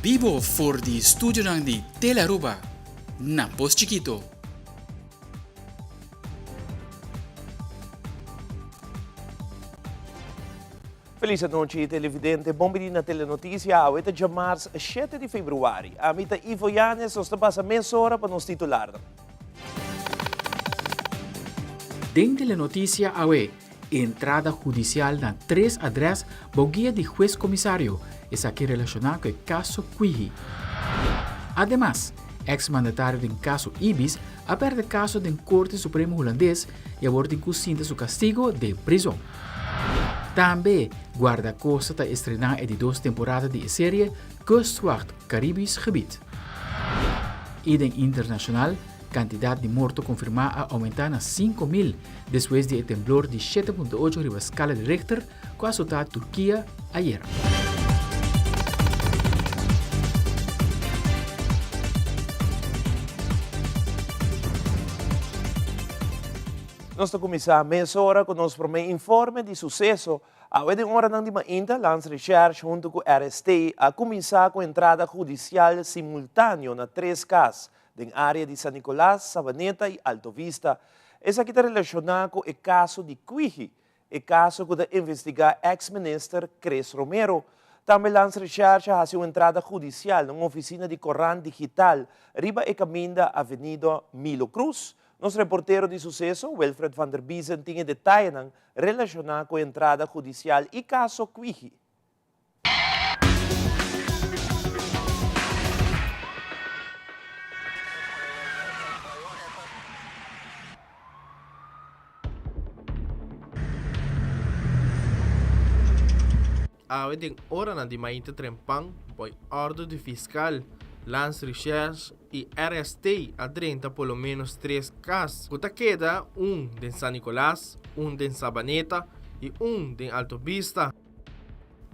Bibo for di studionan di Telearuba na Pos Chikito. Feliz anochi televidente, bon bini na Telenoticia, awe ta djamars shete di februari. Ami ta Ivo Yanes, nos ta pasa mesora pa nos titularnan. Den Telenoticia awe, entrada hudicial na tres adres bou guia di hues comisario, esaki relaciona cu e caso Quihi. Ademas, ex mandatario den caso Ibis a perde caso den Corte Supremo Hulandes y awor tin cu sinta su castigo den prizon. Tambe, Guardacosta ta estrena e di dos temporada di e serie Kustwacht Caribisch Gebied. Y den internacional, Kantidat di morto konfirmá a oumentá na 5000 despues di e temblor di 7.8 riba skala di Richter ku a asotá Turkia ayera. Nos ta kuminsá mesora ku nos promé informe di suseso. Awe den oranan di mainta, Landsrecherche huntu ku RST a kuminsá ku entrada hudisial simultáneo na tres kas Den área di San Nicolas, Sabaneta i Alto Vista. Esaki ta relashoná ku e kaso di Kwihi, e kaso ku ta investigá eks minister Chris Romero. Tambe Landsrecherche a hasi un entrada hudisial na un ofisina di korant digital riba e kaminda Avenida Milo Cruz. Nos reportero di suseso, Wilfred van der Biezen tin e detayenan relashoná ku e entrada hudisial i kaso Kwihi. Awe den oranan di mainta trempan boy ordo di fiscal, Landsrecherche y RST a drenta por lo menos tres cas cu ta keda un den San Nicolas, un den Sabaneta y un den Alto Vista.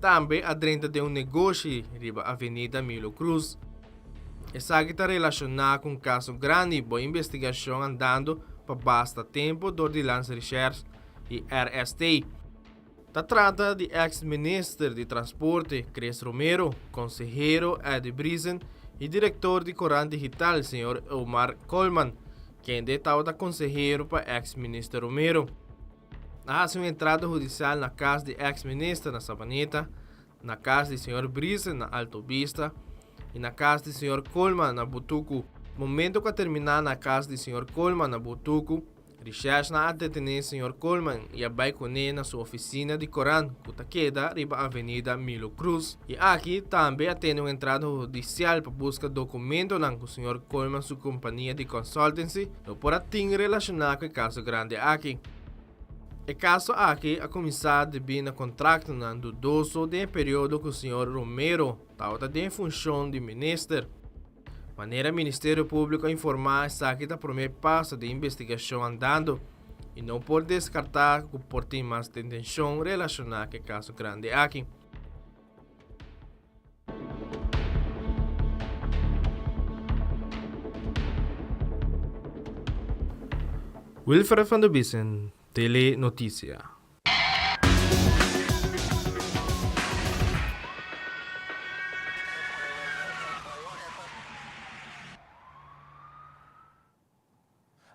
Tambe a drenta den un negoshi riba Avenida Milo Cruz. Esaki ta relashoná ku un kaso grandi bo investigashon andando pa basta tempu dor di Landsrecherche i RST. Ta trata di eks minister di Transporte Chris Romero, konsehero Eddie Briesen i direktor di korant digital señor Omar Koolman, kende tabata konsehero pa eks minister Romero. A hasi un entrada hudisial na kas di eks minister na Sabaneta, na kas di señor Briesen na Alto Vista i na kas di señor Koolman na Butuku. Momento ku a terminá na kas di señor Koolman na Butuku, Rishèshnan a detené señor Koolman i a bai kuné na su ofisina di korant ku ta keda riba Avenida Milo Cruz. I aki tambe a tene un entrada hudisial pa buska dokumentonan ku señor Koolman su kompania di consultancy lo por a tin relashoná ku e kaso grandi aki. E kaso aki a kuminsá debí na kontraktonan dudoso den e periodo ku señor Romero tabata den funshon di minister. Manera Ministerio Públiko a informá esaki ta promé paso den investigashon andando i no por deskartá ku por tin mas detenshon relashoná ku e kaso grandi aki. Wilfred van der Biesen, Tele Noticia.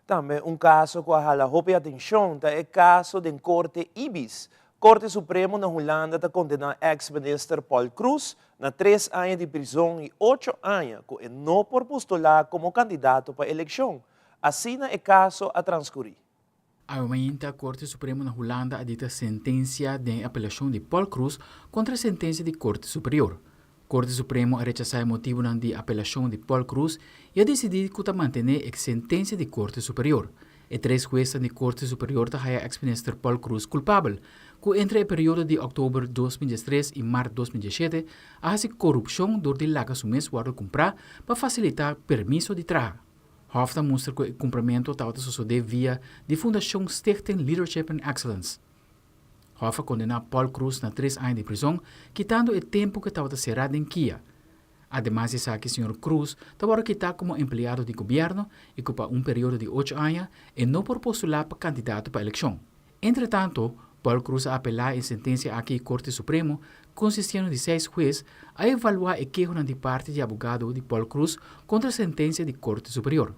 Tambe un kaso ku a hala hopi atenshon ta e kaso den Korte Ibis. Korte Supremo na Hulanda ta kondená eks minister Paul Croes na tres aña di prizon i ocho aña ku e no por postulá komo kandidato pa elekshon. Asina e kaso a transkurí. Awe mainta Korte Supremo na Hulanda a dikta sentensia den e apelashon di Paul Croes kontra e sentensia di Korte Superior. Korte Supremo a rechasá e motibunan di apelashon di Paul Croes i a disidí ku ta mantené e sentensia di Korte Superior. E tres huesnan di Korte Superior ta haya eks-minister Paul Croes kulpabel, ku entre e periodo di òktober 2013 i mart 2017 a hasi korupshon dor di laga su mes wòrdu kumprá pa fasilitá permiso di traha. Hof ta mustra ku e kumpramentu tabata sosodé via di Fundashon Stichting Leadership and Excellence. Hof a kondená Paul Croes na tres aña di prizon, kitando e tempu ku e tabata será den kia. Ademas di esaki señor Croes ta wòrdu kitá komo empleado di gobièrnu i ku pa un periodo di ocho aña e no por postulá pa kandidato pa elekshon. Entretanto, Paul Croes a apelá e sentensia aki i Korte Supremo, konsistiendo di seis hues, a evaluá e kehonan di parti di abogado di Paul Croes kontra sentensia di Korte Superior.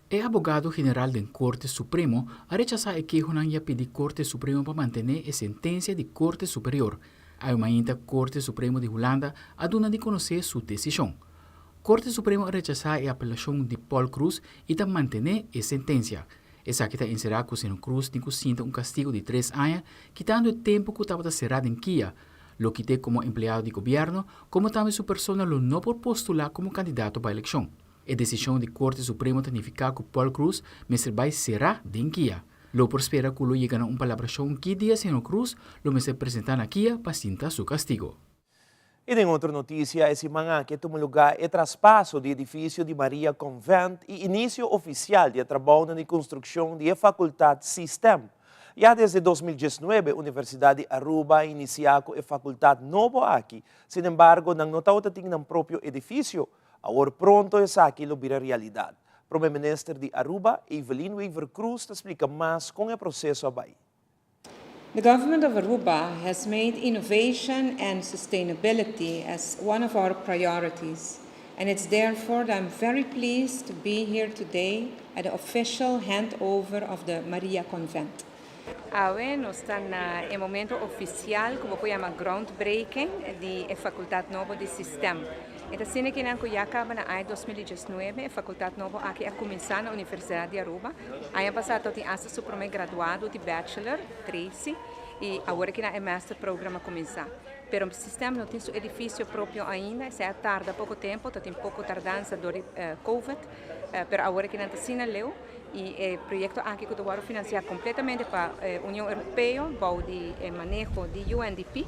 E abogado general den Korte Supremo a rechasá e kehonan i a pidi Korte Supremo pa mantené e sentensia di Korte Superior. Awe mainta Korte Supremo di Hulanda a duna di konosé su desishon. Korte Supremo a rechasá e apelashon di Paul Croes i ta mantené e sentensia. Esaki ta enserá ku señor Cruz tin ku sinta un kastigu di tres aña, kitando e tempu ku tabata será den kia. Lo kit'é komo empleado di gobièrnu, komo tambe su persona lo no por postulá komo kandidato pa elekshon. E desishon di Korte Supremo ta nifiká ku Paul Cruz mester bai será den kia. Lo por spera ku lo yega na un palabrashon ki dia señor Cruz lo mester presentá na kia pa sinta su kastigu. I den otro notisia, e siman aki a tuma lugá e traspaso di edifisio di Maria Convent i inisio ofisial di e trabounan di konstrukshon di e fakultat System. Ya desde 2019 Universidat di Aruba a inisiá ku e fakultat nobo aki, sinembargo nan no tabata tin nan propio edifisio. Awor pronto esaki lo bira realidat. Prome Minister di Aruba, Evelyn Wever-Croes ta splika mas kon e proseso a bai. The government of Aruba has made innovation and sustainability as one of our priorities, and it's therefore that I'm very pleased to be here today at the official handover of the Maria Convent. Awe nos ta na e momento ofisial ku bo por yama groundbreaking di e fakultat nobo di Sistem. E ta asina kinan ku ya kaba na aña 2019 e fakultat nobo aki a kuminsá na Universidat di Aruba. Aña pasá tabatin asta su promé graduado di bachelor, Tracy, i awor aki nan e master program a kuminsá. Pero Sistem no tin su edifisio propio ainda, esei a tarda poko tempu, tabatin poko tardansa dor di covid, pero awor aki nan ta asina leu i e proyekto aki ku ta wòrdu finansiá kompletamente pa Union Europeo bou di e maneho di UNDP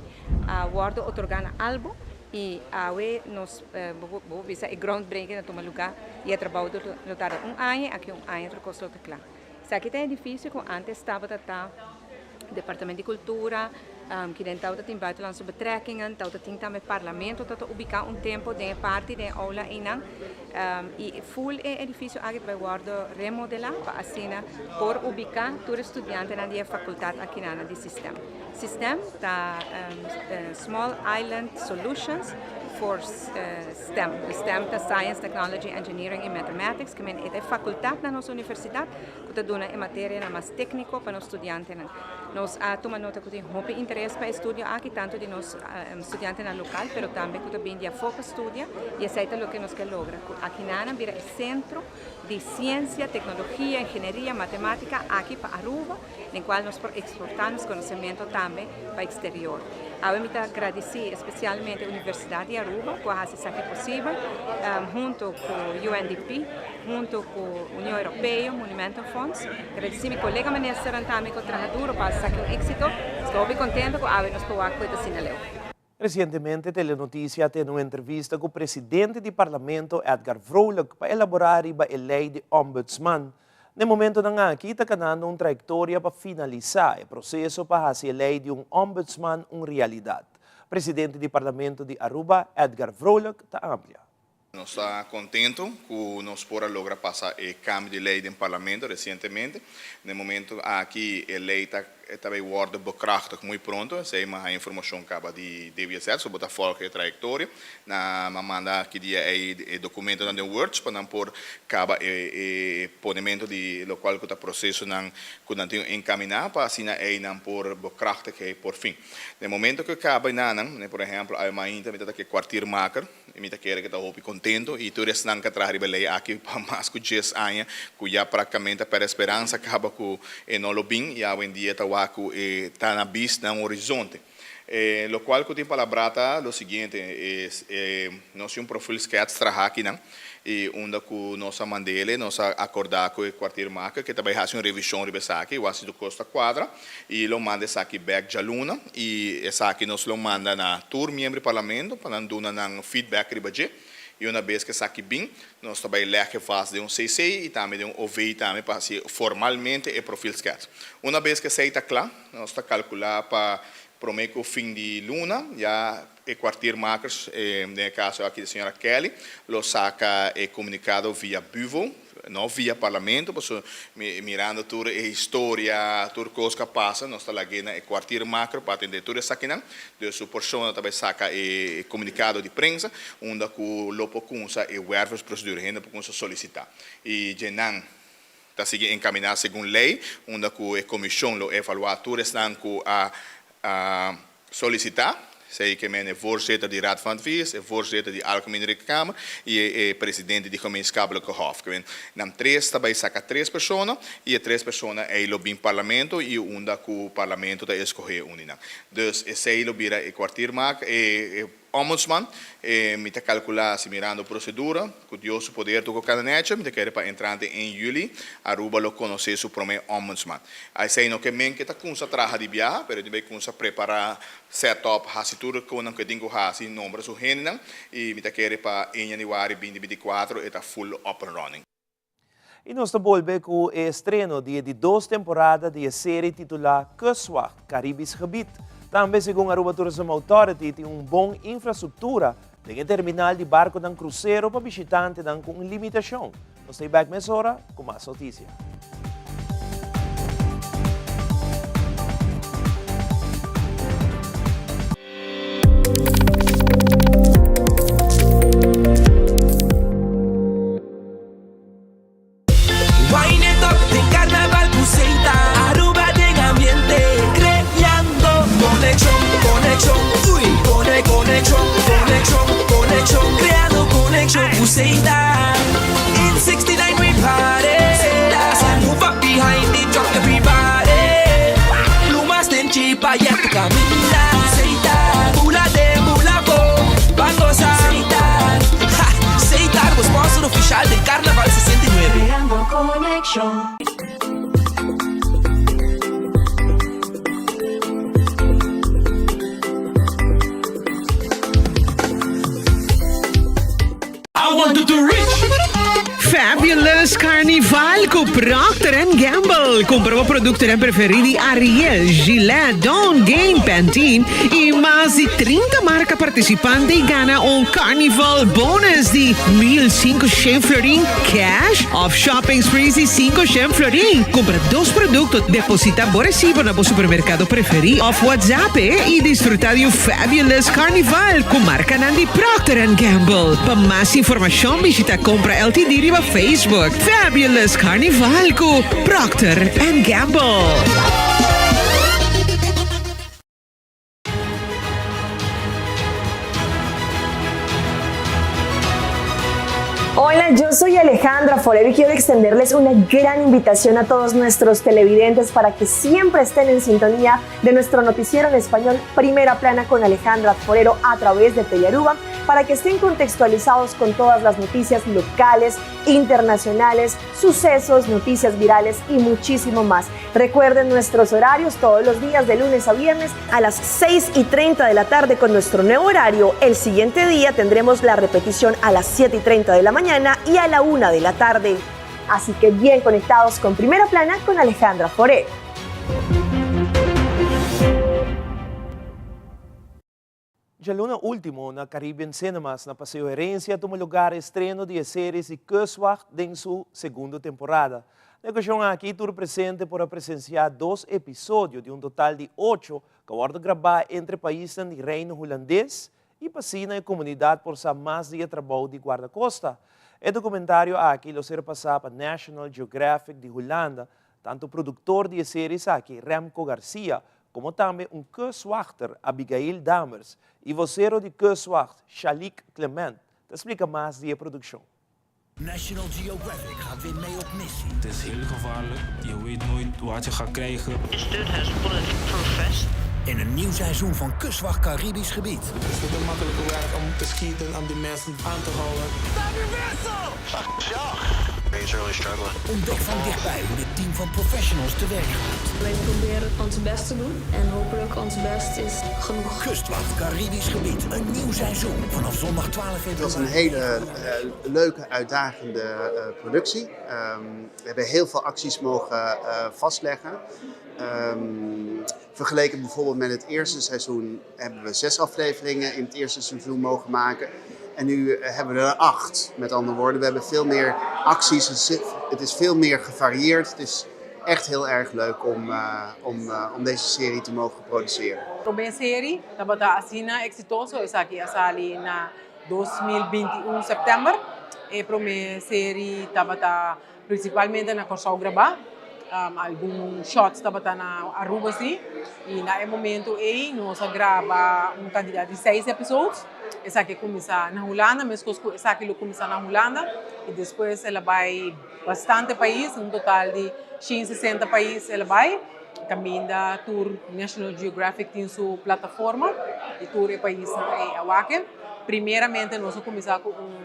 a wòrdu otorgá na Albo. I awe nos bo por bisa e groundbreaking a tuma lugá i e trabou lo tarda un aña i aki un aña tur kos lo ta kla. Esaki ta e edifisio ku ántes tabata ta Departamento di Kultura, kiden tabata tin Buitenlandse Betrekkingen, tabata tin tambe Parlamento tabata ubiká un tempu den e parti den e oula einan. I ful e edifisio aki ta bai wòrdu remodelá pa asina por ubiká tur e studiantenan di e fakultat akinan di Sistem. Sistem ta Small Island Solutions for STEM. STEM ta Science, Technology, Engineering i Mathematics, ke men e ta e fakultat na nos universidat ku ta duna e materianan mas tékniko pa nos studiantenan. Nos a tuma nota ku tin hopi interes pa e studio aki, tantu di nos studiantenan lokal, pero tambe ku ta bin di afó pa studia, i esei ta loke nos ke logra, ku akinan a bira e sentro di siensia, teknologia, ingenieria, matemátika aki pa Aruba, den kual nos por eksportá nos konosementu tambe pa eksterior. Awe mi ta gradisí espesialmente Universidat di Aruba ku a hasi esaki posibel, huntu ku UNDP, huntu ku Union Europeo, Monumentenfonds. Gradisí mi kolega ministernan tambe ku a traha duro pa hasi esaki un éksito. Sta hopi kontento ku awe nos por wak ku e ta asina leu. Resientemente Telenoticia a tene un entrevista ku presidente di Parlamento Edgar Vrolijk pa elaborá riba e lei di Ombudsman. Na e momentonan aki ta kanando un trayektoria pa finalisá e proseso pa hasi e lei di un Ombudsman un realidat. Presidente di Parlamento di Aruba Edgar Vrolijk ta amplia. Nos ta contento cu nos por a logra pasa e cambio di ley den Parlamento recientemente. Den momento aki e ley ta ta bay wordo bekrachtig muy pronto, esey mi a haya informacion caba di DWZ, so bo ta volg e trayectoria. Nan a manda aki dia ey e documentonan den words pa nan por caba e e ponemento di locual cu ta procesonan cu nan tin encamina pa asina ey nan por bekrachtig ey por fin. Den momento cu e caba enanan, por ehemplo awe mainta mi ta ta cu e kwartiermaker, I mi ta kere ku ta hopi kontentu i tur esnan ku a traha riba e lei aki pa mas ku djes aña ku ya praktikamente a pèrdè speransa kaba ku e no lo bin i awendia ta wak ku e ta na bist na un horizonte. E lokual ku tin palabrá ta lo siguiente, e nos tin un profielschets traha akinan i unda ku nos a mand'ele nos a akordá ku e kwartiermaker ku e ta bai hasi un revishon riba esaki wak si tur kos ta kuadra I lo manda esaki bek djaluna i esaki nos lo manda na tur miembro di parlamento pa nan duna nan feedback riba dje. I una bes ku esaki bin, nos ta bai leg e vast den un CC i tambe den un OV tambe pa hasi formalmente e profielschets. Una bes ku esei ta kla, nos ta kalkulá pa promé ku fin di luna ya e kwartiermakers, den e kaso aki di señora Kelly, lo saka e komunikado via Buvo. No via Parlamento, pasobra mirando tur e historia, tur kos ku a pasa, nos ta lag'é na e kwartiermaker pa atendé tur esakinan. Dus su persona ta bai saka e komunikado di prensa unda ku lo por kumsa e wervingsprocedure, hende por kumsa solisitá. I dje nan ta sigui enkaminá segun lei, unda ku e komishon lo evaluá tur esnan ku a Solicita, esey ke men e voorzitter di Raad van Advies, e voorzitter di Algemene Rekenkamer y e presidente di Gemeenschappelijke Hof. Ke men nan tres ta bay saca tres persona y e tres persona ey lo bin Parlamento y unda cu Parlamento ta escoge un di nan. Dus esey lo bira e kwartiermaker, e Ombudsman, e mi ta calcula si mirando procedura, cu Dios su poder tur cu cada necho, mi ta kere pa entrante en juli Aruba lo conoce su prome Ombudsman. Esey no ke men ke ta cunsa traha di biaha, pero e tin bay cunsa prepara, set up, haci tur e conan cu e tin cu haci, nombra su hendenan, y mi ta kere pa en januari 2024 e ta full up and running. I nos ta bolbe ku e estreno di e di dos temporada di e seri titulá Kustwacht, Caribisch Gebied. Tambe segun Aruba Tourism Authority tin un bon infrastruktura den e terminal di barkonan krusero pa bishitantenan ku un limitashon. Nos ta i bèk mesora ku mas notisia. Wine it up den carnaval cu Seita Aruba den ambiente creando conexion, conexion, uy Cone, conexion, conexion, conexion Creando conexion cu Seita In 69 we party So move up behind the truck everybody Plumas den chipa ya tu caminda Seita Bula den bula bo Ban goza Seita Ha! Seita bo sponsor oficial den Carnaval 69. Creando conexion. Fabulous Carnival cu Procter and Gamble. Cumpra bo productonan preferi di Ariel, Gillette, Dawn, Gain, Pantene y mas di 30 marca participante y gana un Carnival bonus di 1500 florin cash of shopping sprees di 500 florin. Cumpra dos producto, deposita bo recibo na bo supermercado preferi of WhatsApp y disfruta di un Fabulous Carnival cu marcanan di Procter and Gamble. Pa mas informacion bishita Compra Ltd riba Facebook. Fabulous Carnival cu Procter and Gamble. Hola, yo soy Alejandra Forero y quiero extenderles una gran invitación a todos nuestros televidentes para que siempre estén en sintonía de nuestro noticiero en español Primera Plana con Alejandra Forero a través de Telearuba para que estén contextualizados con todas las noticias locales, internacionales, sucesos, noticias virales y muchísimo más. Recuerden nuestros horarios todos los días de lunes a viernes a las 6 y 30 de la tarde con nuestro nuevo horario. El siguiente día tendremos la repetición a las 7 y 30 de la mañana y a la 1 de la tarde. Así que bien conectados con Primera Plana con Alejandra Forero. Djaluna ultimo na Caribbean Cinemas na Paseo Herencia a tuma lugar e estreno di e series di Kustwacht den su segundo temporada. Na e ocasion aki tur presente por a presencia dos episodio di un total di ocho cu a wordo graba entre paisnan di Reino Hulandes y pa asina e comunidad por sa mas di e trabou di Guardacosta. E documentario aki lo ser pasa pa National Geographic di Hulanda. Tanto productor di e series aki, Remco Garcia, como tambe un kustwachter, Abigail Dammers, y vocero di kustwacht, Shalik Clement, ta splica mas di e produccion. National Geographic gaat weer mee op missie. Het is heel gevaarlijk, je weet nooit wat je gaat krijgen. This dude has bulletproof vest. In een nieuw seizoen van Kustwacht Caribisch Gebied. Het is niet een makkelijke werk om te schieten, om die mensen aan te houden. Stop your vessel! He's really struggling. Ontdek van dichtbij hoe dit team van professionals te werk gaat. Wij proberen ons best te doen en hopelijk ons best is genoeg. Kustwacht Caribisch Gebied, een nieuw seizoen vanaf zondag 12 februari. Het was een hele eh, leuke, uitdagende eh, productie. Ehm, we hebben heel veel acties mogen eh, vastleggen. Ehm, vergeleken bijvoorbeeld met het eerste seizoen hebben we zes afleveringen in het eerste seizoen mogen maken. En nu hebben we er acht. Met andere woorden, we hebben veel meer acties. Het is veel meer gevarieerd. Het is echt heel erg leuk om, om, om deze serie te mogen produceren. Prome serie tabata asina exitoso, esaki a sali na 2021 september. E prome serie tabata principalmente na Kòrsou grabá. Algun shots tabata na Aruba si. I na e momento ei nos a graba un kantidat di seis episodes. Esaki a kuminsá na Hulanda, meskos ku esaki lo kuminsá na Hulanda i despues el a bai bastante pais, un total di 160 pais el a bai, kaminda tur National Geographic tin su plataforma i tur e paisnan ei a wak. Primeramente nos a kuminsá ku un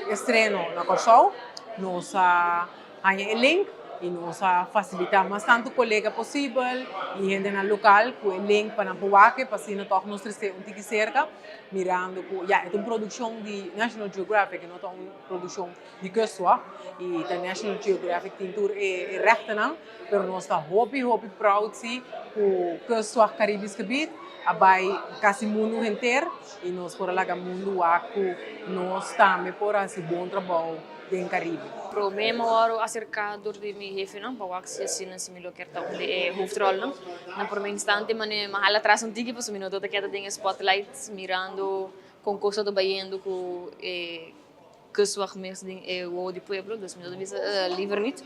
estreno na Kòrsou, nos a haña e link i nos a fasilitá mas tantu kolega posibel i hendenan lokal ku e link pa nan por wak pa asina tòg nos trese un tiki serka mirando ku ya e ta un produkshon di National Geographic e no ta un produkshon di Kustwacht i ta National Geographic tin tur e rèchtennan pero nos ta hopi hopi proud si ku Kustwacht Caribisch Gebied a bai kasi mundu henter i nos por a laga mundu wak ku nos tambe por hasi bon trabou den Caribe. Prome mi a wòrdu aserká dor di mi hefenan pa wak si asina si mi lo kier ta un di e hoofdrolnan. Na prome instante mane mi a hala atras un tiki pasobra mi no tabata keda den e spotlight mirando kon kos tabata bayendo ku e kustwacht mes den e wowo di pueblo, dus mi tabata bisa liever niet.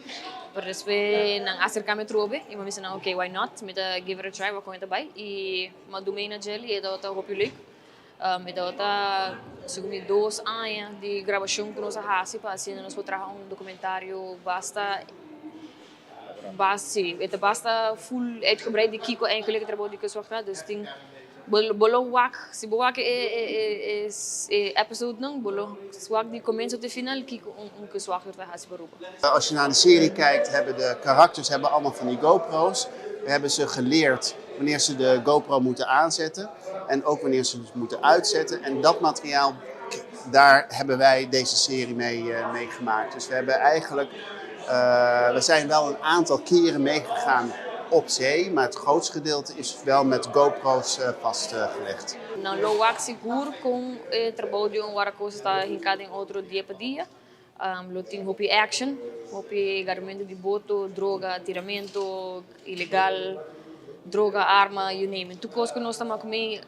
Pero despues nan a aserká mi atrobe i mi a bisa nan ok why not, mi ta give it a try wak kon e ta bai i mi a duna na djel i e tabata hopi leuk. E tabata segun mi dos aña di grabashon ku nos a hasi pa asina nos por traha un dokumentario basta si e ta basta full uitgebreid di kiko eigenlijk e trabou di kustwacht ta. Dus tin bo lo wak si bo wak e episodenan bo lo wak di komienso te final kiko un kustwachter ta hasi pa Aruba. Als je naar de serie kijkt hebben de karakters hebben allemaal van die GoPro's. We hebben ze geleerd wanneer ze de GoPro moeten aanzetten en ook wanneer ze het moeten uitzetten. En dat materiaal, daar hebben wij deze serie mee, mee gemaakt. Dus we hebben eigenlijk, we zijn wel een aantal keren meegegaan op zee, maar het grootste gedeelte is wel met GoPro's vastgelegd. Nan lo wak sigur kon e trabou di un wardakosta ta hinká den otro dia pa dia. Lo tin hopi action, hopi garamentu di boto, droga, tiramentu ilegal, droga, arma, you name it. Tur kos ku nos ta mak mei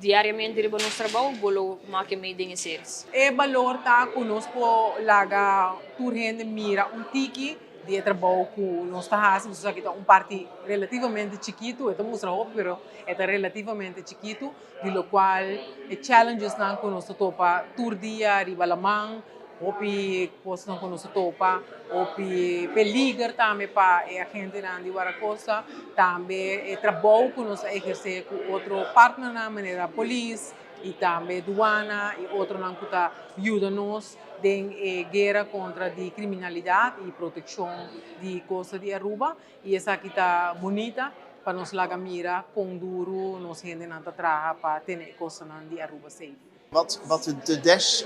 diariamente riba nos trabou, bo lo make mei den e series. E balor ta ku nos por laga tur hende mira un tiki di e trabou ku nos ta hasi, pasobra esaki ta un parti relativamente chikitu, e ta mustra hopi pero e ta relativamente chikitu. di lokual e challengesnan ku nos ta topa tur dia riba laman, hopi kosnan ku nos ta topa, hopi peliger tambe pa e agentenan di Warakosta, tambe e trabou ku nos ta ehersé ku otro partnernan manera polis i tambe duana i otronan ku ta yuda nos den e guera kontra di kriminalidat i protekshon di kosta di Aruba. I esaki ta bunita pa nos laga mira kon duru nos hendenan ta traha pa tene e kostanan di Aruba safe. Wat, wat de dash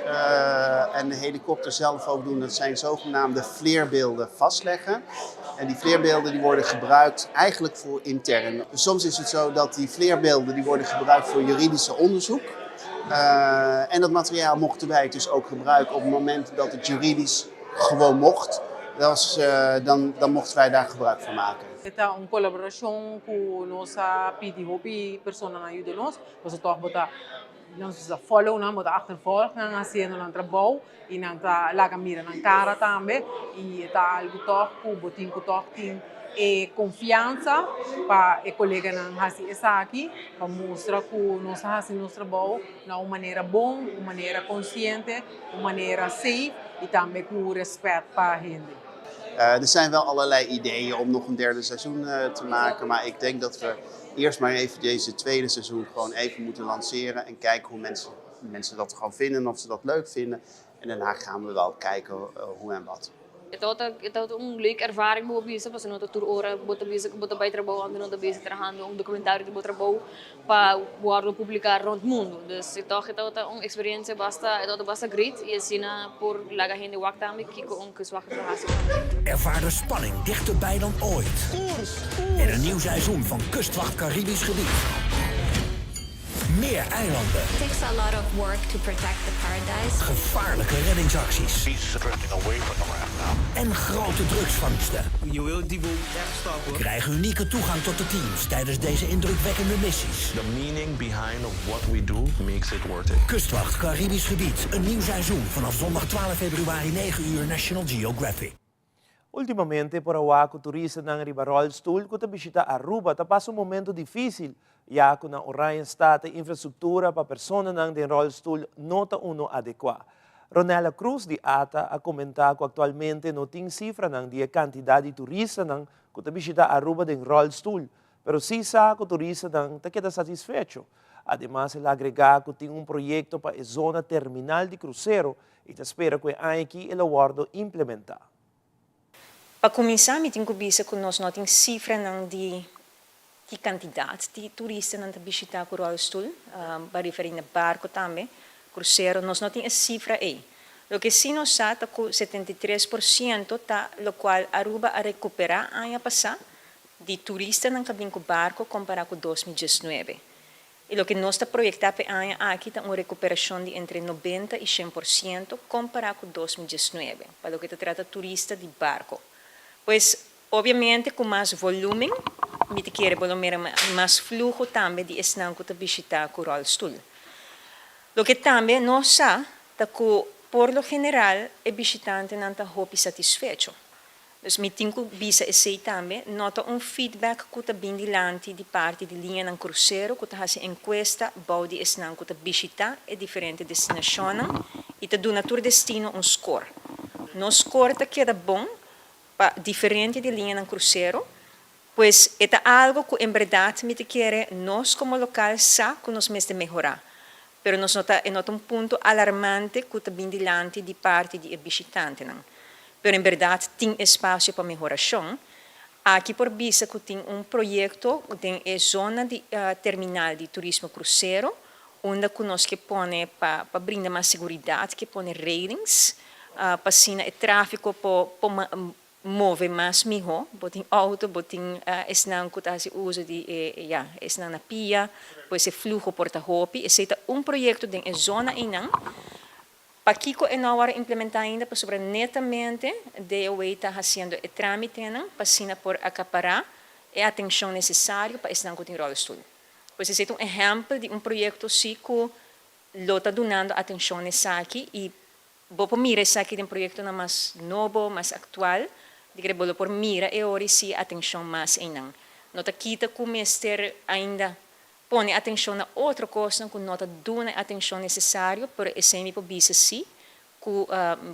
en de helikopter zelf ook doen, dat zijn zogenaamde FLIR-beelden vastleggen. En die FLIR-beelden die worden gebruikt eigenlijk voor intern. Soms is het zo dat die FLIR-beelden die worden gebruikt voor juridische onderzoek. En dat materiaal mochten wij dus ook gebruiken op het moment dat het juridisch gewoon mocht. Dat was, dan, dan mochten wij daar gebruik van maken. E ta un kolaborashon ku nos a pidi hopi personanan yuda nos, pasobra tòg bo ta nos ta follow nan, bo ta achtervolg nan hasiendo nan trabou i nan ta laga mira nan kara tambe i e ta algu tòg ku bo tin ku tòg tin e konfiansa pa e koleganan hasi esaki pa mustra ku nos ta hasi nos trabou na un manera bon, un manera konsiente, un manera safe i tambe ku rèspèt pa hende. Er zijn wel allerlei ideeën om nog een derde seizoen te maken, maar ik denk dat we eerst maar even deze tweede seizoen gewoon even moeten lanceren en kijken hoe mensen, mensen dat gewoon vinden en of ze dat leuk vinden. En daarna gaan we wel kijken hoe en wat. E tabata e tabata un leuk ervaring bo por bisa pasobra no ta tur ora bo ta bisa ku bo ta bai trabou anto no ta bisa trahando un dokumentario di bo trabou pa wòrdu publiká rònt mundu. Dus e tòg e tabata un eksperensia basta e tabata basta great i asina por laga hende wak tambe kiko un kustwachter ta hasi. Ervaar de spanning dichterbij dan ooit. In een nieuw seizoen van Kustwacht Caribisch Gebied. Meer eilanden. It takes a lot of work to protect the paradise. Gevaarlijke reddingsacties. He's drifting away from the raft now. En grote drugsvangsten. Je wilt die boot echt stoppen. Krijg unieke toegang tot de teams tijdens deze indrukwekkende missies. The meaning behind of what we do makes it worth it. Kustwacht Caribisch Gebied. Een nieuw seizoen vanaf zondag 12 februari 9 uur National Geographic. Ultimamente por a wak ku turistanan riba ròlstul ku ta bishitá Aruba ta pasa un momento difísil, ya ku na Oranjestad e infrastruktura pa personanan den ròlstul no ta uno adekuá. Ronella Cruz di ata a komentá ku aktualmente no tin sifranan di e kantidat di turistanan ku ta bishitá Aruba den ròlstul, pero sí sa ku turistanan ta keda satisfecho. Ademas el a agregá ku tin un proyekto pa e zona terminal di krusero i ta spera ku e aña aki e lo wòrdu implementá. Pa kuminsá mi tin ku bisa ku nos no tin sifranan di ki kantidat di turistanan ta bishitá ku ròlstul, pa referí na barko tambe, krusero, nos no tin e sifra ei. Loke sí nos sa ta ku 73 por siento ta lokual Aruba a rekuperá aña pasá di turistanan ku a bin ku barko kompará ku 2019. I loke nos ta proyektá pa e aña aki ta un rekuperashon di entre 90 i 100 por siento kompará ku 2019, pa loke ta trata turista di barko. Pues, obviamente, ku mas volúmen, mi ta kere bo lo mira mas fluho tambe di esnan ku ta bishitá ku ròlstul. Loke tambe nos sa ta ku por lo general e bishitantenan ta hopi satisfecho. Dus mi tin ku bisa esei tambe, no ta un feedback ku ta bin dilanti di parti di liñanan krusero ku ta hasi enkuesta bou di esnan ku ta bishitá e diferente destinashonnan i ta duna tur destino un skor. Nos skor ta keda bon pa diferente di liñanan krusero, pues e ta algu ku en bèrdat mi ta kere nos komo lokal sa ku nos mester mehorá, pero nos no ta e no ta un punto alarmante ku ta bin dilanti di parti di e bishitantenan. Pero en bèrdat tin espasio pa mehorashon. Aki por bisa ku tin un proyekto den e zona di terminal di turismo krusero unda ku nos ke pone pa pa brinda mas seguridat, ke pone railings pa asina e tráfiko por por move mas mihó. Bo tin outo, bo tin esnan ku ta hasi uso di e ya, esnan na pia, pues e fluho por ta hopi. Esei ta un proyekto den e zona einan. Pakiko e no a wòrdu implementá ainda? Pasobra netamente DOW ta hasiendo e trámitenan pa asina por akapará e atenshon nesesario pa esnan ku tin ròlstul. Pues esei ta un ehèmpel di un proyekto sí ku lo ta dunando atenshon na esaki i bo por mira esaki den proyektonan mas nobo, mas aktual, di kere bo lo por mira e ora i sí atenshon mas einan. No ta kita ku mester ainda pone atenshon na otro kosnan ku no ta duna e atenshon nesesario, pero esei mi por bisa sí ku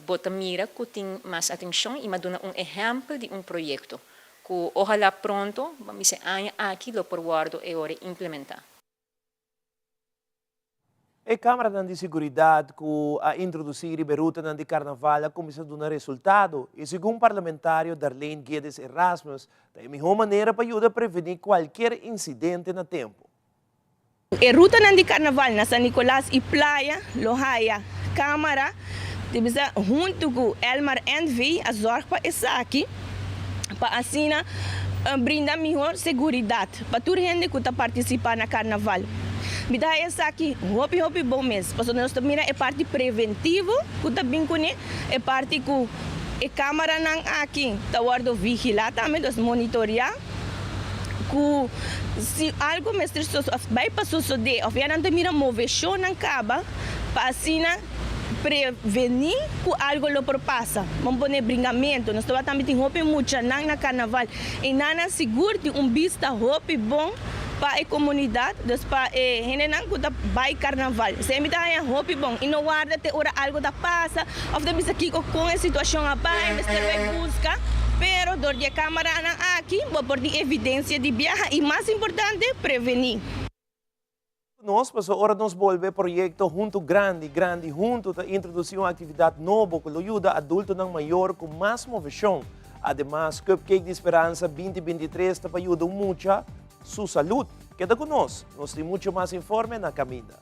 bo ta mira ku tin mas atenshon i mi a duna un ehèmpel di un proyekto ku ohalá pronto, bo a bisa e aña aki lo por wòrdu e ora implementá. E kameranan di siguridat ku a introdusí riba e rutanan di karnaval a kuminsá duna resultado i segun parlamentario Darlene Guedes Erasmus ta e mihó manera pa yuda prevení kualkier insidente na tempu. E rutanan di karnaval na San Nicolas i Playa lo haya kamara di bisa huntu ku Elmar NV a zorg pa esaki pa asina brinda mihor seguridat pa tur hende ku ta partisipá na karnaval. Mi ta haya esaki hopi hopi bon mes pasobra nos ta mira e parti preventivo ku ta bin kuné, e parti ku e kamaranan aki ta wòrdu vigilá tambe, dus monitoreá ku si algu mester òf bai pa sosodé òf ya nan ta mira moveshonnan kaba pa asina prevení ku algu lo por pasa. Bo pone bringamentu, nos tabata tambe tin hopi muchanan na karnaval i nan a sigur tin un bista hopi bon. pa e komunidat, dus pa e hendenan ku ta bai karnaval. Esei mi ta haña hopi bon i no warda te ora algu ta pasa òf ta bisa kiko kon e situashon a bai, mester bai buska, pero dor di e kamaranan aki bo por tin evidensia di biaha i mas importante prevení. Nos pasobra ora nos bolbe e proyekto Huntu Grandi, Grandi Huntu ta introdusí un aktividat nobo ku lo yuda adultonan mayor ku mas moveshon. Ademas, Cupcake di Speransa 2023 ta pa yuda un mucha su salud. Keda ku nos, nos tin mucho mas informe na kaminda.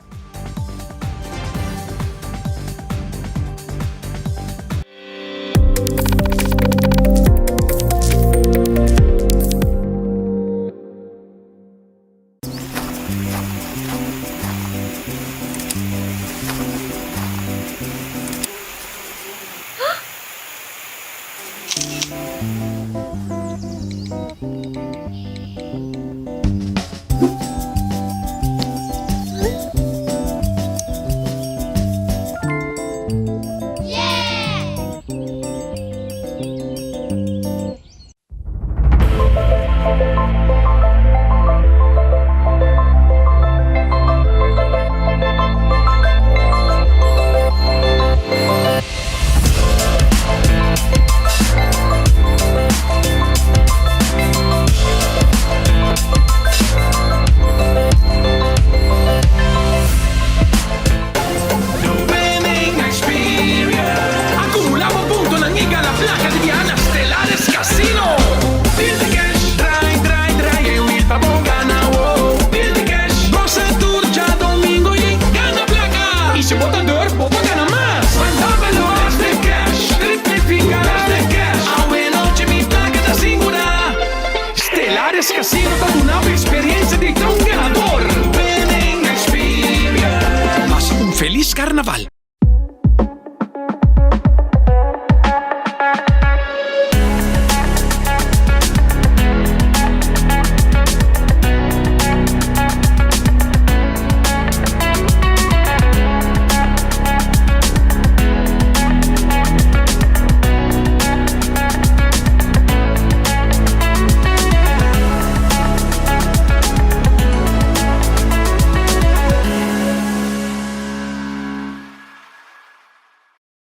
Carnaval!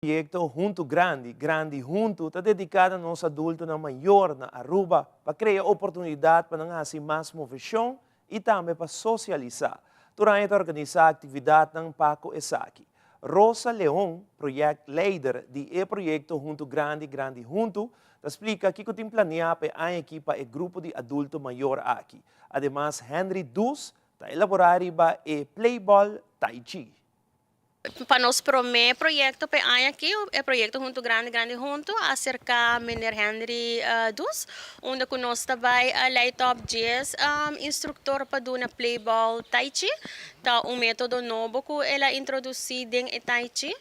Proyecto Hunto Grandi, Grandi Hunto ta dedica na nos adultonan mayor na Aruba pa crea oportunidad pa nan haci mas movecion y tambe pa socialisa. Tur aña ta organisa actividadnan pa cu esaki. Rosa Leon, projectleider di e proyecto Hunto Grandi, Grandi Hunto, ta splica kico tin planea pa e aña aki pa e grupo di adulto mayor aki. Ademas Henry Dus ta elabora riba e Playball Tai Chi. Pa nos promé proyekto p'e aña akí, e proyekto Huntu Grandi Grandi Huntu, a aserká Meneer Henry Dus, unda ku nos ta bai leit òp djes instruktor pa duna Playball Tai Chi. Ta un método nobo ku el a introdusí den e Tai Chi,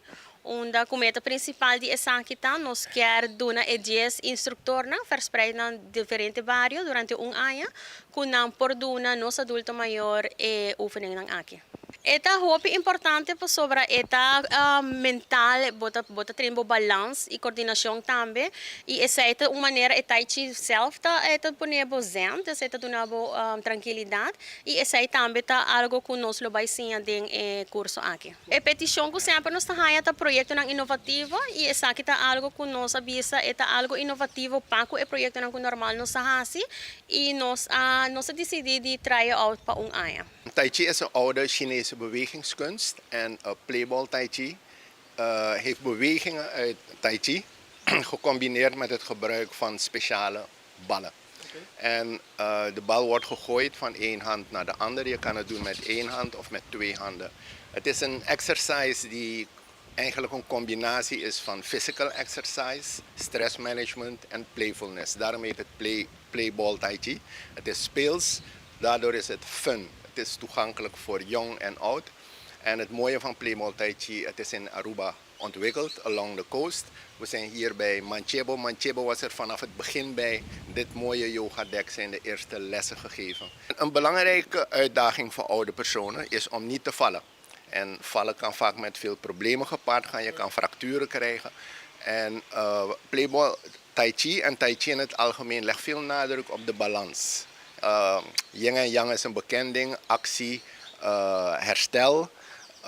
unda ku meta prinsipal di esaki ta nos kier duna e djes instruktornan verspreid na diferente bario durante un aña ku nan por duna nos adulto mayor e oefeningnan aki. E ta hopi importante pasobra e ta mental, bo ta bo ta train bo balans y coordinacion tambe y esey ta un manera e tai chi self ta e ta pone bo zen, dus e ta duna bo trankilidad y esey tambe ta algo cu nos lo bay siña den e curso aki. E peticion cu semper nos ta haya ta proyectonan innovativo y esaki ta algo cu nos a bisa e ta algo innovativo pa cu e proyectonan cu normal nos ta haci y nos a nos a dicidi di try out pa un aña. Tai Chi is een oude Chinese bewegingskunst en Playball Tai Chi heeft bewegingen uit Tai Chi gecombineerd met het gebruik van speciale ballen. En de bal wordt gegooid van één hand naar de andere. Je kan het doen met één hand of met twee handen. Het is een exercise die eigenlijk een combinatie is van physical exercise, stress management en playfulness. Daarom heet het play, Playball Tai Chi. Het is speels, daardoor is het fun. Het is toegankelijk voor jong en oud. En het mooie van Playball Tai Chi, het is in Aruba ontwikkeld, along the coast. We zijn hier bij Manchebo. Manchebo was er vanaf het begin bij. Dit mooie yoga dek zijn de eerste lessen gegeven. Een belangrijke uitdaging voor oude personen is om niet te vallen. En vallen kan vaak met veel problemen gepaard gaan. Je kan fracturen krijgen. En uh, Playball Tai Chi en Tai Chi in het algemeen legt veel nadruk op de balans. Uh, yin en yang is een bekend ding, actie, uh, herstel.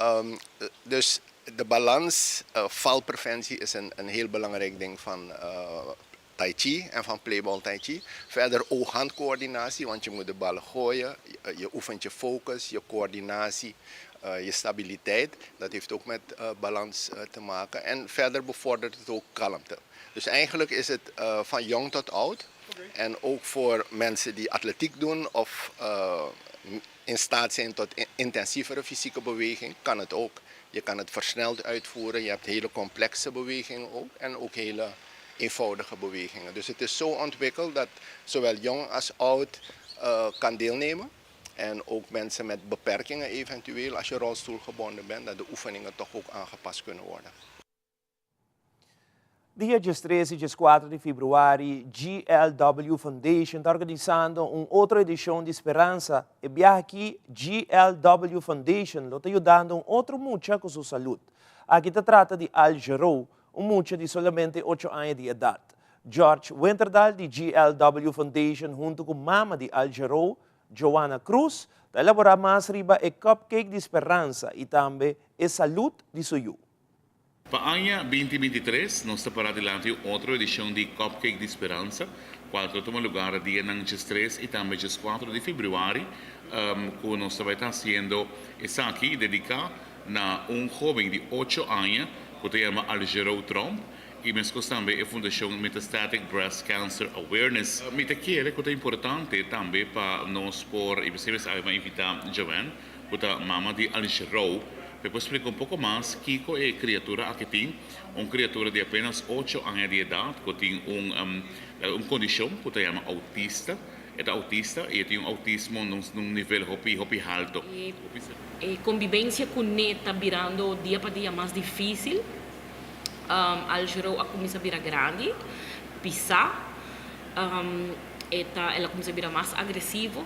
Um, dus de balans, uh, valpreventie is een, een heel belangrijk ding van uh, Tai Chi en van Playball Tai Chi. Verder oog-handcoördinatie, want je moet de ballen gooien. Je, je oefent je focus, je coördinatie, uh, je stabiliteit. Dat heeft ook met uh, balans uh, te maken. En verder bevordert het ook kalmte. Dus eigenlijk is het van jong tot oud. Okay. En ook voor mensen die atletiek doen of in staat zijn tot intensievere fysieke beweging, kan het ook. Je kan het versneld uitvoeren. Je hebt hele complexe bewegingen ook en ook hele eenvoudige bewegingen. Dus het is zo ontwikkeld dat zowel jong als oud uh, kan deelnemen. En ook mensen met beperkingen eventueel, als je rolstoelgebonden bent, dat de oefeningen toch ook aangepast kunnen worden. Dia diestres i dieskuater di februari, GLW Foundation ta organisando un otro edishon di Speransa. E biaha aki GLW Foundation lo ta yudando un otro mucha ku su salud. Aki ta trata di Al Geroux, un mucha di solamente ocho aña di edat. George Winterdal di GLW Foundation huntu ku mama di Al Geroux, Joanna Cruz, ta elaborá mas riba e Cupcake di Speransa i tambe e salud di su yu. Pa aña binti bintitres nos ta para dilanti un otro edishon di Cupcake di Speransa, kual ta tuma lugar dianan diestres i tambe dieskuatro di febrüari, ku nos ta bai ta hasiendo esaki dediká na un hóben di ocho aña ku ta yama Algerou Tromp i meskos tambe e fundashon Metastatic Breast Cancer Awareness. Mi ta kere ku ta importante tambe pa nos por, i p'esei mes awe mi a invitá Joanne, ku ta mama di Algerou, pa e por splika un poko mas kiko e kriatura aki tin, un kriatura di apenas ocho aña di edat ku tin un un kondishon ku ta yama autista. E ta autista y e tin un autismo na un nivel hopi hopi halto. E convivencia cu ne ta birando dia pa dia mas dificil. Aljero a cuminsa bira grandi, pisa. E ta el a cuminsa bira mas agresivo.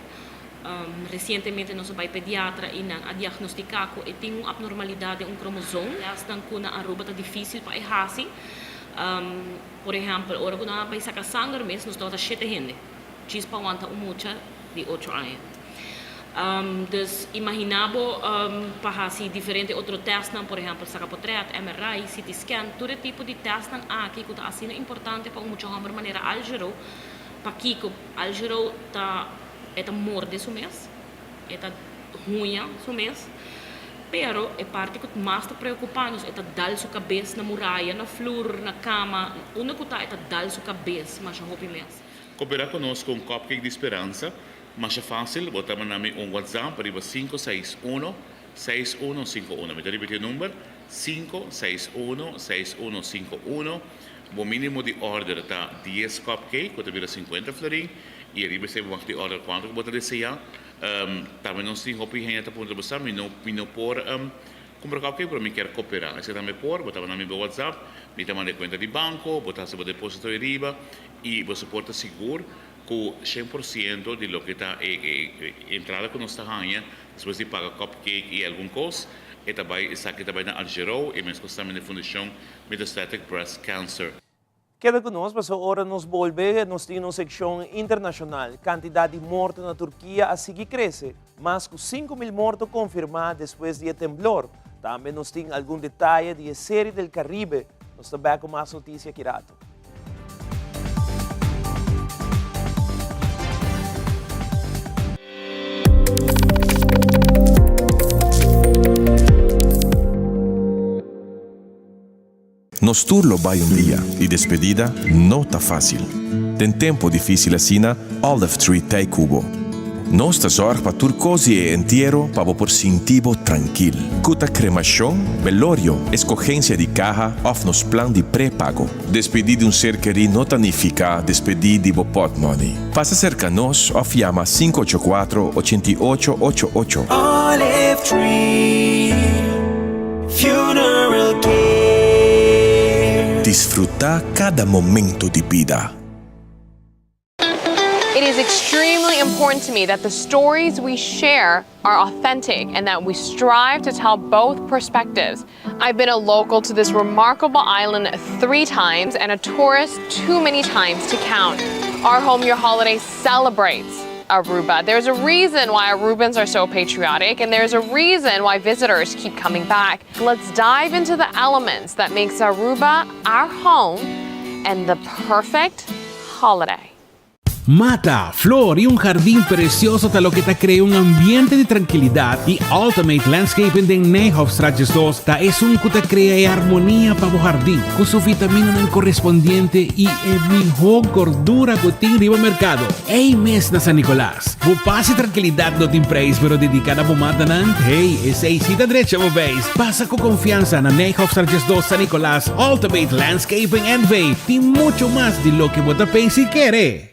Recientemente nos a bay pediatra y nan a diagnostica cu e tin un abnormalidad den un cromosome. Testnan cu na Aruba ta dificil pa e haci. Por ehempel, ora cu nan a bay saca sanger mes, nos tabata shete hende, djis pa wanta un mucha di ocho aña. Dus imagina bo pa haci diferente otro testnan, por ehempel saca potret, MRI, CT scan, tur e tipo di testnan aki cu ta asina importante pa un mucha homber manera Aljero, pakico Aljero ta e ta morde su mes, e ta huña su mes, pero e parti ku mas ta preokupá nos e ta dal su kabes na muraya, na flur, na kama, unda ku ta e ta dal su kabes masha hopi mes. Koperá ku nos ku un cupcake di speransa, masha fásil, bo ta manda mi un WhatsApp riba 561 6151. Mi ta ripití e number, 561 6151. Bo mínimo di order ta dies cupcake, ku ta bira sinkuenta florin, i riba esei bo mag di order kuantu ku bo ta deseá. Tambe nos tin hopi hende ta puntra bo sa mi no mi no por kumpra cupcake pero mi kier koperá. Esei tambe por, bo ta manda mi bo WhatsApp, mi ta manda e kuenta di banko, bo ta hasi bo depósito ei riba i bo por ta sigur ku 100% di loke ta e e entrada ku nos ta haña despues di paga cupcake i algun kos e ta bai esaki ta bai na Algerou i meskos tambe na e fundashon Metastatic Breast Cancer. Keda ku nos pasobra ora nos bolbe nos tin nos sekshon internashonal. Kantidat di morto na Turkia a sigui krese, mas ku 5.000 morto konfirmá despues di e temblor. Tambe nos tin algun detaye di e Serie del Caribe. Nos ta bèk ku mas notisia ki rato. Nos tur lo bai un dia y despedida no ta facil. Den tempo dificil asina, Olive Tree t'ey cu bo. Nos ta zorg pa tur cos di e entiero pa bo por sinti bo trankil. Cu ta cremacion, velorio, escogencia di caha of nos plan di prepago. Despedi di un ser keri no ta nifica despedi di bo potmoney. Pasa cerca nos of yama 584 88 88. Olive Tree Funeral Care. Disfruta cada momento di bida. It is extremely important to me that the stories we share are authentic and that we strive to tell both perspectives. I've been a local to this remarkable island three times and a tourist too many times to count. Our Home Your Holiday celebrates Aruba. There's a reason why Arubans are so patriotic and there's a reason why visitors keep coming back. Let's dive into the elements that makes Aruba our home and the perfect holiday. Mata, flor y un jardin precioso ta loke ta crea un ambiente di trankilidad y Ultimate Landscaping den Nijhofstraat 2 ta esun cu ta crea e armonia pa bo jardin cu su vitaminanan correspondiente y e miho gordura cu tin riba mercado. Ey mes na San Nicolas. Bo paz y trankilidad no tin prijs pero dedica na bo matanan, hey, esey si ta drecha bo beis. Pasa cu confiansa na Nijhofstraat 2 San Nicolas, Ultimate Landscaping NV tin mucho mas di loke bo ta pensa y kere.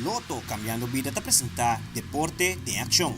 Lotto Cambiando Bida ta presenta Deporte den Accion.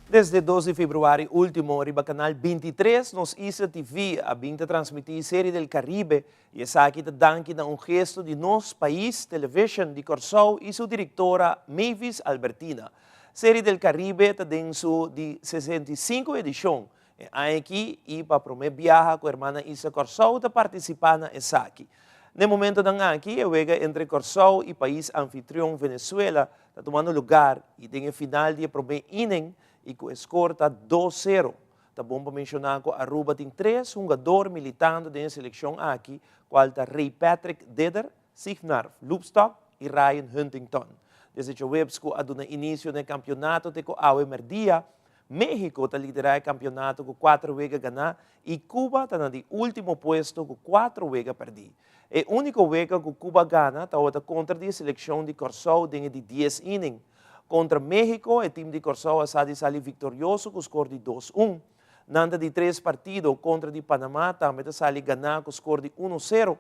Desde 2 di februari ultimo riba Canal 23 nos Isla TV a bin ta transmiti Serie del Caribe y esaki ta danki na un gesto di Nos Pais Television di Corsou y su directora Mavis Albertina. Serie del Caribe ta den su di 65 edicion E aña aki i pa promé biaha ku Hermana Isla Kòrsou ta partisipá na esaki. Na e momentonan aki e wega entre Kòrsou i pais anfitrion Venezuela ta tumando lugar i den e final di e promé inning i ku e skor ta dos sero. Ta bon pa menshoná ku Aruba tin tres hungador militando den e selekshon aki kual ta Ray Patrick Didder, Signar Loopstok i Ryan Huntington. Desde djaweps ku a duna inisio na e kampionato te ku awe mèrdia, México ta liderá e kampionato ku kuater wega ganá i Cuba ta na di último puesto ku kuater wega pèrdí. E úniko wega ku Cuba gana tabata kontra di e selekshon di Kòrsou den e di dies inning. Kontra México e tim di Kòrsou a sa di sali viktorioso ku skor di dos un. Nan ta di tres partido kontra di Panamá tambe ta sali ganá ku skor di uno sero.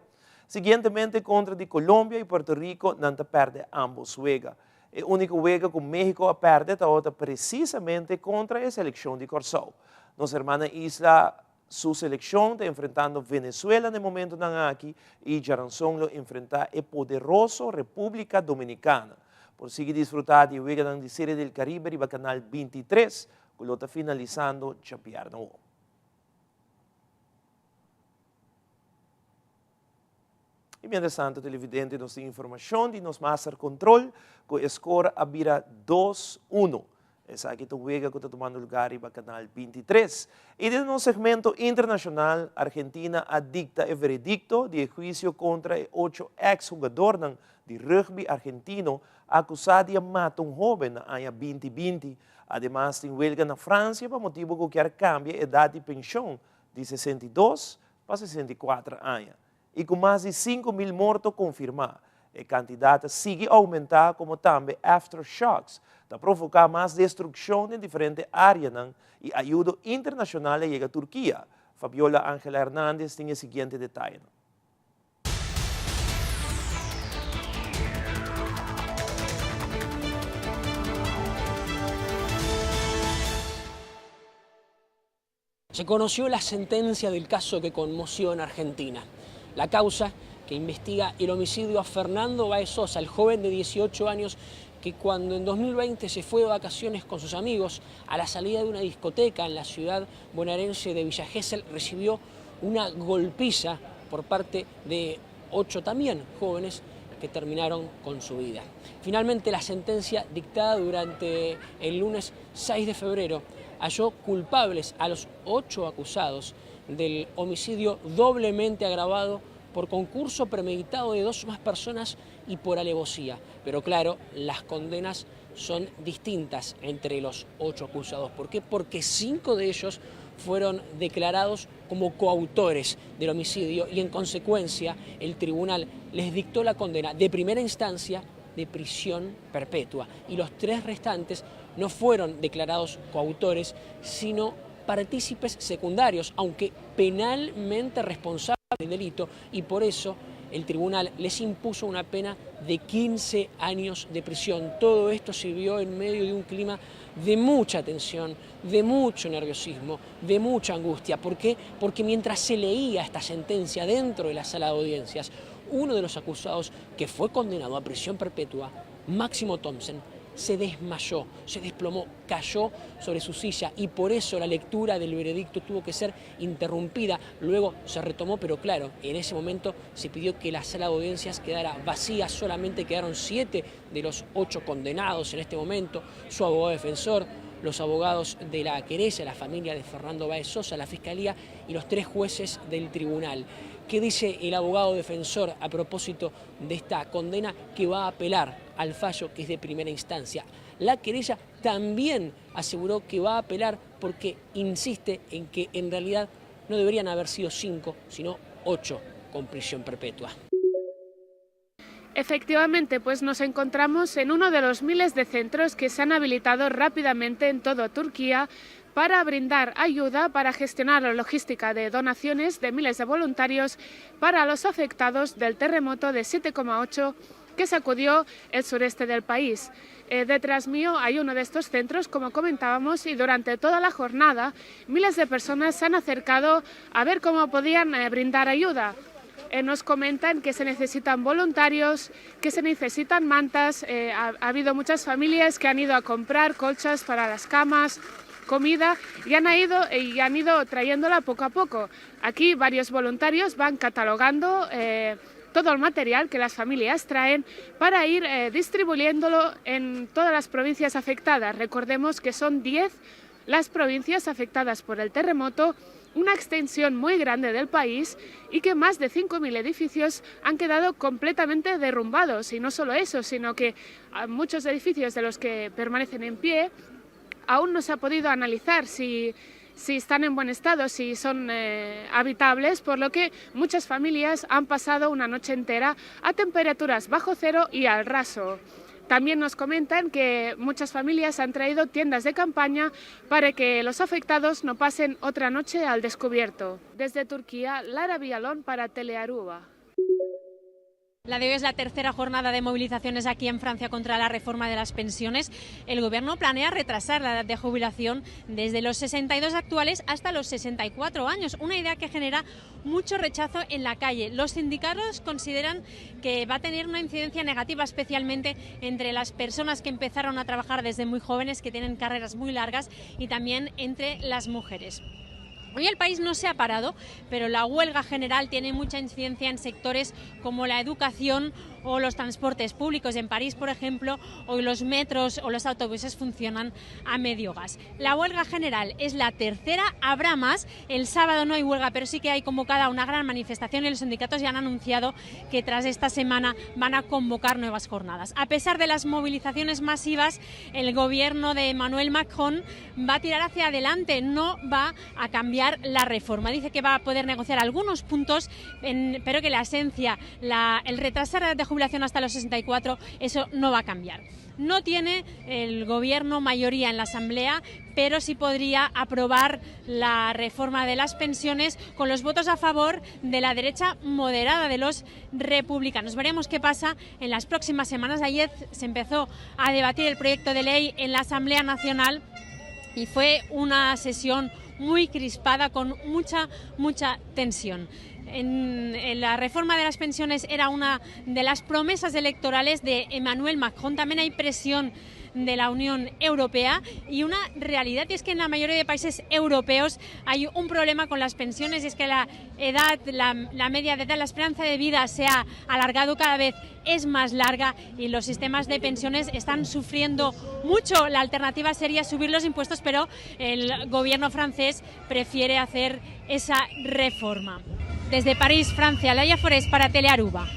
Siguientemente kontra di Colombia i Puerto Rico nan ta pèrdè ámbos wega. E úniko wega ku México a pèrdè tabata presisamente kontra e selekshon di Kòrsou. Nos hermana isla su selekshon ta enfrentando Venezuela na e momentunan aki i djaranson lo enfrentá e poderoso Repúblika Dominikana. Por sigui disfrutá di e weganan di Serie del Caribe riba kanal 23 ku lo ta finalisando djabièrnè awo. Y mientras tanto televidente nos tin informacion di nos Master Control cu e score a bira dos uno. Esaki ta un wega cu ta tumando lugar riba Canal 23. Y den nos segmento internacional Argentina a dicta e veredicto di e huicio contra e ocho ex hugadornan di rugby argentino acusa di a mata un hoben na aña 2020. Ademas tin welga na Francia pa motibo cu kier cambia edad di pension di 62 pa 64 aña. I ku mas di 5000 morto konfirmá. E kantidat ta sigui oumentá komo tambe aftershocks ta provoká mas destrukshon den diferente áreanan i ayudo internashonal a yega Turkia. Fabiola Angela Hernandez tin e siguiente detayenan. Se conoció la sentencia del caso que conmoció en Argentina. La causa que investiga el homicidio a Fernando Baez Sosa, el joven de 18 años que cuando en 2020 se fue de vacaciones con sus amigos a la salida de una discoteca en la ciudad bonaerense de Villa Gesell recibió una golpiza por parte de ocho también jóvenes que terminaron con su vida. Finalmente, la sentencia dictada durante el lunes 6 de febrero halló culpables a los ocho acusados del homicidio doblemente agravado por concurso premeditado de dos más personas y por alevosía. Pero claro, las condenas son distintas entre los ocho acusados. ¿Por qué? Porque cinco de ellos fueron declarados como coautores del homicidio y en consecuencia el tribunal les dictó la condena de primera instancia de prisión perpetua. Y los tres restantes no fueron declarados coautores, sino partícipes secundarios, aunque penalmente responsables del delito, y por eso el tribunal les impuso una pena de 15 años de prisión. Todo esto se vio en medio de un clima de mucha tensión, de mucho nerviosismo, de mucha angustia. ¿Por qué? Porque mientras se leía esta sentencia dentro de la sala de audiencias, uno de los acusados que fue condenado a prisión perpetua, Máximo Thompson, se desmayó, se desplomó, cayó sobre su silla y por eso la lectura del veredicto tuvo que ser interrumpida. Luego se retomó, pero claro, en ese momento se pidió que la sala de audiencias quedara vacía, solamente quedaron siete de los ocho condenados en este momento, su abogado defensor, los abogados de la querella, la familia de Fernando Báez Sosa, la fiscalía y los tres jueces del tribunal. ¿Qué dice el abogado defensor a propósito de esta condena que va a apelar al fallo que es de primera instancia? La querella también aseguró que va a apelar porque insiste en que en realidad no deberían haber sido cinco, sino ocho con prisión perpetua. Efectivamente, pues nos encontramos en uno de los miles de centros que se han habilitado rápidamente en toda Turquía para brindar ayuda, para gestionar la logística de donaciones de miles de voluntarios para los afectados del terremoto de 7,8 que sacudió el sureste del país. Eh, detrás mío hay uno de estos centros, como comentábamos, y durante toda la jornada miles de personas se han acercado a ver cómo podían eh, brindar ayuda. Eh, nos comentan que se necesitan voluntarios, que se necesitan mantas. Eh, ha, ha habido muchas familias que han ido a comprar colchas para las camas, comida y han ido, y han ido trayéndola poco a poco. Aquí varios voluntarios van catalogando eh, todo el material que las familias traen para ir eh, distribuyéndolo en todas las provincias afectadas. Recordemos que son 10 las provincias afectadas por el terremoto. una extensión muy grande del país y que más de 5.000 edificios han quedado completamente derrumbados. Y no solo eso, sino que muchos edificios de los que permanecen en pie aún no se ha podido analizar si, si están en buen estado, si son eh, habitables, por lo que muchas familias han pasado una noche entera a temperaturas bajo cero y al raso. También nos comentan que muchas familias han traído tiendas de campaña para que los afectados no pasen otra noche al descubierto. Desde Turquía, Lara Villalón para Telearuba. La de hoy es la tercera jornada de movilizaciones aquí en Francia contra la reforma de las pensiones. El Gobierno planea retrasar la edad de jubilación desde los 62 actuales hasta los 64 años, una idea que genera mucho rechazo en la calle. Los sindicatos consideran que va a tener una incidencia negativa, especialmente entre las personas que empezaron a trabajar desde muy jóvenes, que tienen carreras muy largas, y también entre las mujeres. Hoy el país no se ha parado, pero la huelga general tiene mucha incidencia en sectores como la educación o los transportes públicos. En París, por ejemplo, hoy los metros o los autobuses funcionan a medio gas. La huelga general es la tercera, habrá más. El sábado no hay huelga, pero sí que hay convocada una gran manifestación y los sindicatos ya han anunciado que tras esta semana van a convocar nuevas jornadas. A pesar de las movilizaciones masivas, el gobierno de Emmanuel Macron va a tirar hacia adelante, no va a cambiar la reforma. Dice que va a poder negociar algunos puntos, pero que la esencia, el retrasar la edad de jubilación hasta los 64, eso no va a cambiar. No tiene el gobierno mayoría en la Asamblea, pero sí podría aprobar la reforma de las pensiones con los votos a favor de la derecha moderada de los republicanos. Veremos qué pasa en las próximas semanas. Ayer se empezó a debatir el proyecto de ley en la Asamblea Nacional y fue una sesión muy crispada con mucha, mucha tensión. En, la reforma de las pensiones era una de las promesas electorales de Emmanuel Macron. También hay presión de la Unión Europea y una realidad es que en la mayoría de países europeos hay un problema con las pensiones y es que la edad, la, la media de edad, la esperanza de vida se ha alargado cada vez es más larga y los sistemas de pensiones están sufriendo mucho. La alternativa sería subir los impuestos, pero el gobierno francés prefiere hacer esa reforma. Desde París, Francia, Laia Forest para Telearuba.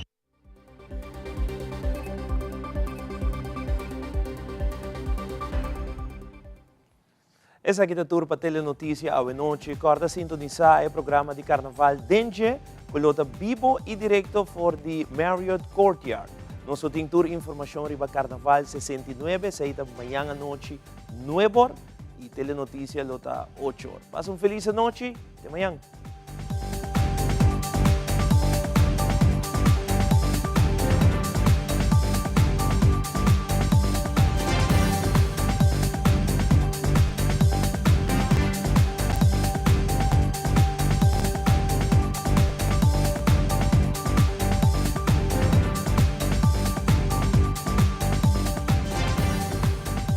Esaki ta tur pa Telenoticia awe nochi. Corda sintonisa e programa di Carnaval den dje cu lo ta bibo y directo for di Marriott Courtyard. Nos lo tin tur informacion riba Carnaval 69, esey ta mañan anochi nuebor y Telenoticia lo ta ocho or. Pasa un feliz anochi, te mañan.